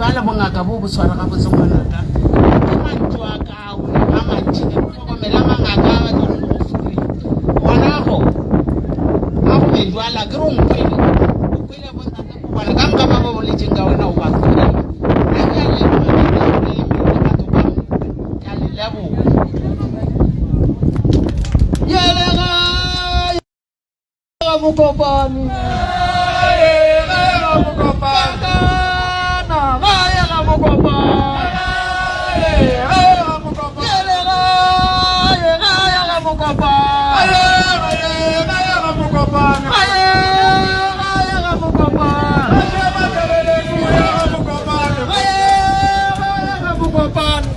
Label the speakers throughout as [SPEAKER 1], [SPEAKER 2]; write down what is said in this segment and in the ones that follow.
[SPEAKER 1] Bjale bongaka bo bo swara gabotse ngwanaka. Ke mantšu a ka ao a mantši ge ke hlokomela mangaka a batla go go fure. Ngwanago a go be jwala ke re o nkwele. O kwele bontate Phokwane ka moka ba ba boletšeng ka wena o ba kwele. Nna ke a leboga ke le le batho ka moka. Ke a le leboga.
[SPEAKER 2] Bjale gae ga Mokopane. Gae ga Mokopane. Kana gae ga Mokopane. Gae ga Mokopane. Bjale gae gae ga Mokopane. Gae ga Mokopane. Gae gae ga Mokopane. Gae gae ga Mokopane.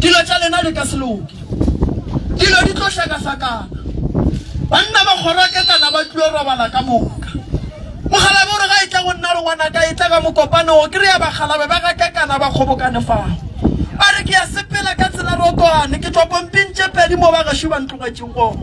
[SPEAKER 2] Dilo tša lena di ka se loke, dilo di tlo hlakahlakana. Banna ba kgoro ya Kekana ba tlilo robala ka moka. Mokgalabje o re ga e tla go nna re ngwanaka e tla ka mokopanong ke re ya bakgalabe ba ga Kekana ba kgobokane fao. A re ke ya sepela ka tsela rotwane ke tšwa pomping tše pedi mo ba gešo ba ntlogetšeng gona.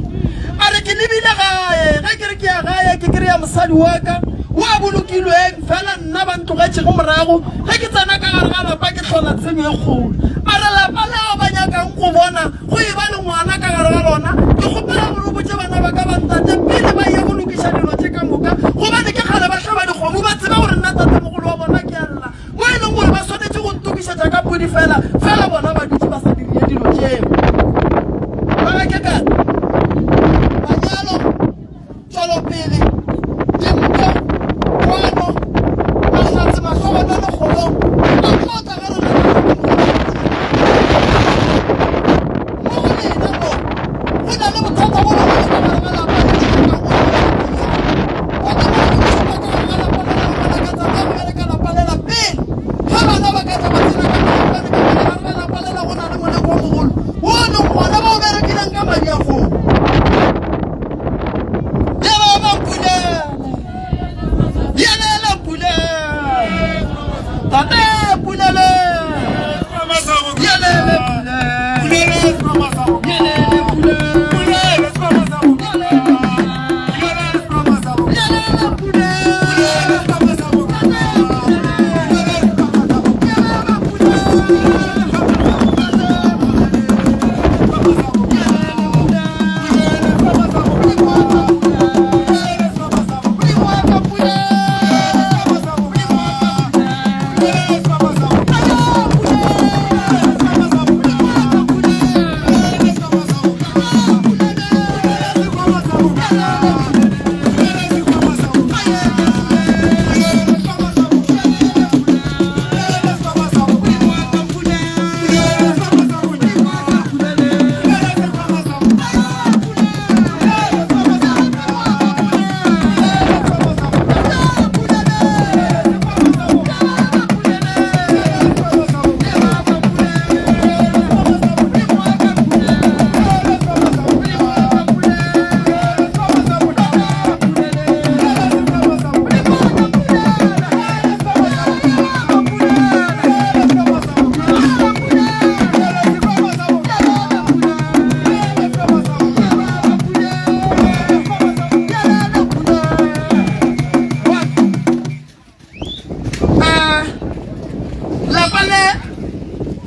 [SPEAKER 2] A re ke lebile gae ge ke re ke ya gae ke kry-a mosadi wa ka o a bolokilweng fela nna ba ntlogetšego morago ge ke tsena ka gare ga lapa ke hlola tshenyo e kgolo. A re lapa leo ba nyakang go bona go e ba le ngwana ka gare ga lona. Ke kgopela gore o botše bana ba ka ba ntate pele ba ye go lokiša dilo tše ka moka, gobane ke kgale ba hlaba dikgomo, ba tseba gore nna tatemogolo wa bona ke a lla, mo e leng gore ba swanetše go ntokišetša ka pudi fela, fela bona ba dutše ba sa dirie dilo tšeo. Ba ga Kekana, manyalo. Tšwelopele, dimpho, kwano, mahlatse, mahlogonolo kgorong a tlo tla ge re rata Mo go lena mo go na le bothata bo bogolo ka gare ga lapa le le nyakang go Tate mogolo o šupa ka gare ga lapa lela go bona ka taba ya go bereka lapa lela pele ge bana ba ka tla ba tsena ka mogopane ka gare ga lapa lela go na le moleko o mogolo wo e leng gona ba o berekileng ka madi a kgomo.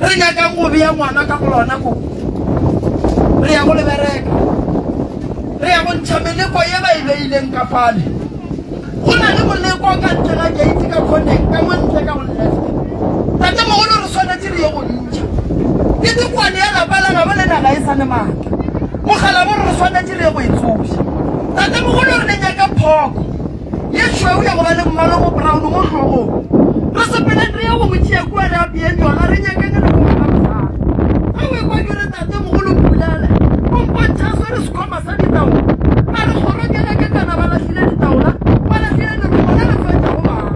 [SPEAKER 2] Re nyakang go bea ngwana ka go lona ko. Re ya go le bereka. Re ya go ntšha meleko ye ba e beileng ka fale. Go na le moleko ka ntle ga keiti ka khoneng, ka mo ntle ka go left. Tatemogolo re swanetše re ye go ntšha. Ke tekwane ya lapa la gabo le naga e sa ne maatla. Mokgalabo re re swanetše re ye go e tsoša. Tatemogolo re le nyaka phoko. Ye tšhweu ya go ba le mmala o brown mo hlogong. Re sepeleng re ye go mo tšea kua re apeeng yona, re nyakeng le go gana mosadi. Ge o ekwa ke re tatemogolo Pulele o mpontšha a swere sekhwama sa ditaola, a re kgorong ya ka kana ba lahlile ditaola, ba lahlile lerumo le le fetšago bana.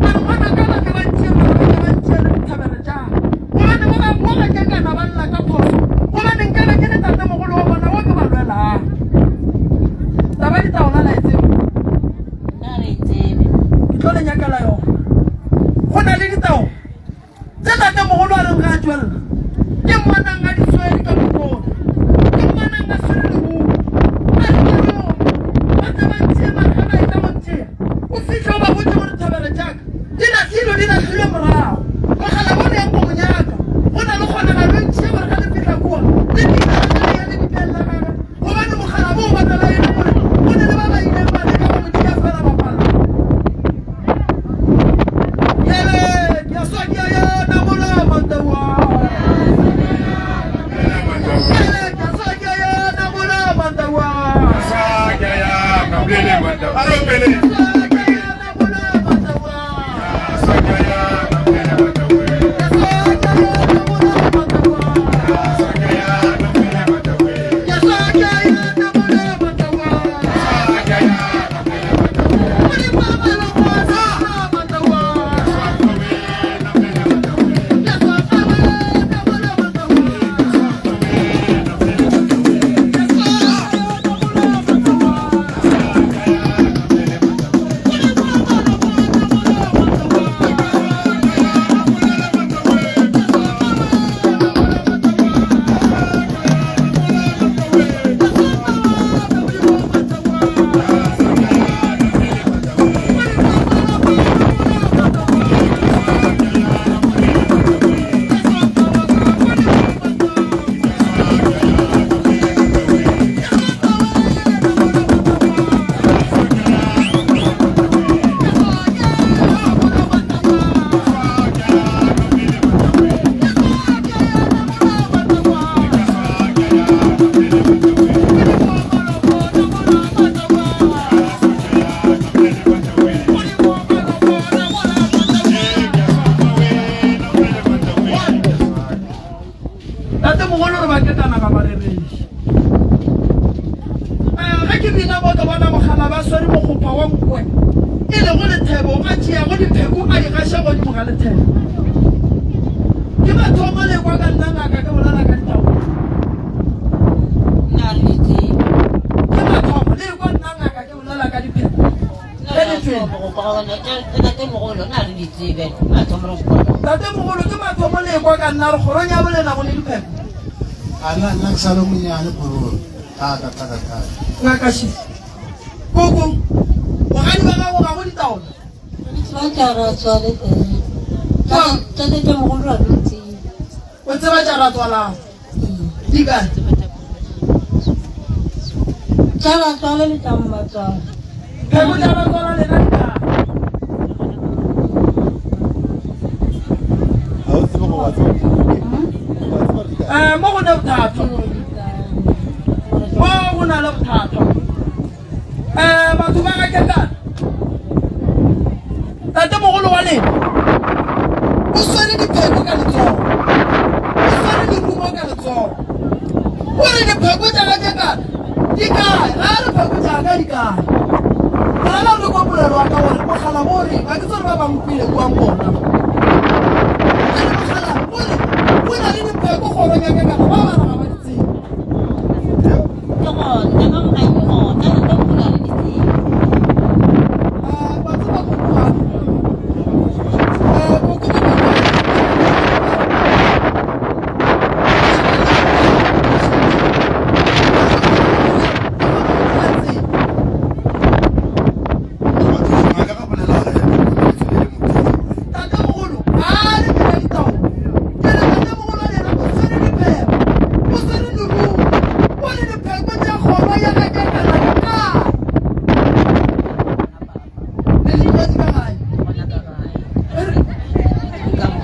[SPEAKER 2] A re ngwanaka ba ke ba ntšee mara ba ke ba ntšee le dithabelo tša ka, gobane mo ga mo ga ke kana ba lla ka phoso, gobane nkabe ke le tatemogolo wa bona wo ke ba lwelang. Taba ditaola la e tseba?
[SPEAKER 3] Nna re e tsebe.
[SPEAKER 2] Ke tlo le nyakela yona. Go na le ditaola tše tatemogolo a reng ge a tšwelela ke mmonang a di swere ka mokone, ke mmonang a swere lerumo, a re ke roma ba tle ba ntšee, mara ge ba etla go ntšea o fihle o ba botše gore thabelo tša ka di lahlilwe, di lahlilwe morago. Mogala wo re yang go mo nyaka go na le kgonagalo e ntši ya gore ge le fihla kua le fihla le ya le bitleng la gagwe. Gobane mogala wo o bonala e le gore go na le ba ba ileng ba leka go mo tšea fela ba palelwa. Bjale ke a swa ke a ya namola Mantaua. Bjale ke a swa ke a ya namola Mantaua. Ke a swa ke a ya namola Mantaua. Ke a swa ke a ya namola Mantaua. Ke a swa ke a ya namola Mantaua. Modimo wa maloko a sa Mantaua. Ke a swa ke a ya namola Mantaua. Ke a swa ke a ya namola Mantaua. Tatemogolo re ba ketana ga ba rereše. Eh, ge ke bina mo ke bona mogala ba swere mokgopha wa nkwe e lego lethebo a tšeago dipheko a di gaša godimo ga lethebo. Ke mathomo le kwa ka nna ngaka ke bolela ka ditaola.
[SPEAKER 3] Nna re di tsebe.
[SPEAKER 2] Ke mathomo le kwa nna ngaka ke bolela ka dipheko.
[SPEAKER 3] Nna re mathomo go kwa gona tatemogolo nna re di tsebe. Mathomo re go kwa.
[SPEAKER 2] Tatemogolo ke mathomo le kwa ka nna re kgorong ya bolena go ne dipheko.
[SPEAKER 4] A nna nna ke sa le monnyane kgorong. Thata thata thata.
[SPEAKER 2] Ngaka Shi. Koko, bogadi ba gago ga go ditaola.
[SPEAKER 3] Ba tša ratswale teng. Tša tatemogolo ga ke di tsebe.
[SPEAKER 2] O tseba tša ratswalago. Di kae?
[SPEAKER 3] Tša ratswale le tša mmatswale.
[SPEAKER 2] Pheko tša ratswala lena di kae?
[SPEAKER 4] Ga o tsebe go ba tseba. Wa tseba di kae?
[SPEAKER 2] Eh, mo go ne bothata. Mo go na le bothata. Eh, batho ba ga Ketane. Tatemogolo wa lena o swere dipheko ka letsogo, o swere lerumo ka letsogo. O re dipheko tša ga Ketane di kae? Ga a re pheko tša ka di kae? Rala re kwa polelo wa ka gore mogala bo reng, ga ke tsore ba bangwe kwile kwang bona. A re mogala o re go na le dipheko kgorong ya Ketane, ba ba re ga ba di tsebe.
[SPEAKER 3] Ke gona ka moka ke gona tatemogolo ga re di tsebe.
[SPEAKER 2] Eh, wa tseba koko wa ka. Eh, koko ba bangwe.
[SPEAKER 4] Ngaka ga bolela gore le motho.
[SPEAKER 2] Tatemogolo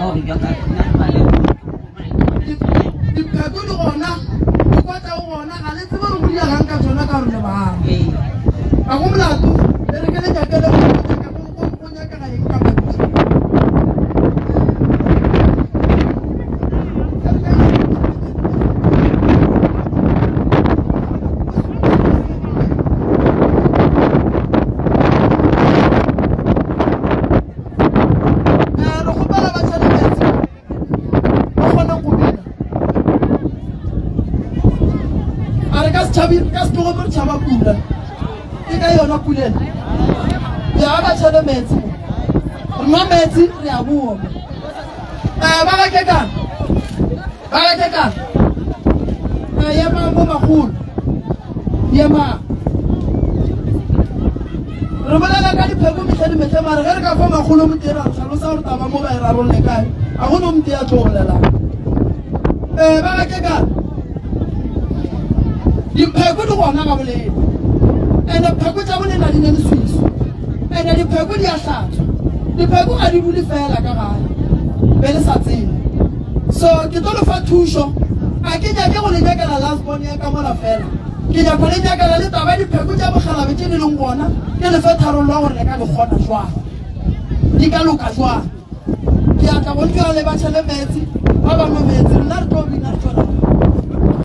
[SPEAKER 1] Gore jwa ka nna re ba le
[SPEAKER 2] Dipheko di gona, dikotla o gona, ga le tsebe gore go diregang ka tsona ka gore le bana.
[SPEAKER 1] Ee.
[SPEAKER 2] Ga go molato, e re ke le nyakele go nyaka go go- go nyakega eng ka pheko. Re kgopela ba tšhele meetse ba kgone go bina. A re ka se tšhabe, ka se tloge mo re tšhaba pula. Ke ka yona pulena. Ya ba tšhele meetse mo. Re nwa meetse re a boa mo. Eh, ba ga kekana. Ba ga kekana. Eh, yema mo magolo. Yema. Re bolela ka dipheko mehle le mehle mare ge re ka fa makgolo motee ra hlalosa gore taba mo ba e rarolle kae ga go no motee a tlo bolelang um ba ga kekana dipheko di gona ga bolena ande pheko tša bolena di ne leswiswi ande dipheko di a hlatswa dipheko ga di dule fela ka gae be le sa tsebe so ke tlo le fa thušo a ke nyake go le nyakela last born ya ka mola fela Ke nyako le nyakana le taba ya dipheko tša bokgalabe tše di leng gona, ke le fe tharollo ya gore le ka di kgona jwang, di ka loka jwang. Ke a tla go bjale ba tšhele meetse, ba ba nwe meetse, rena re tlo bina re.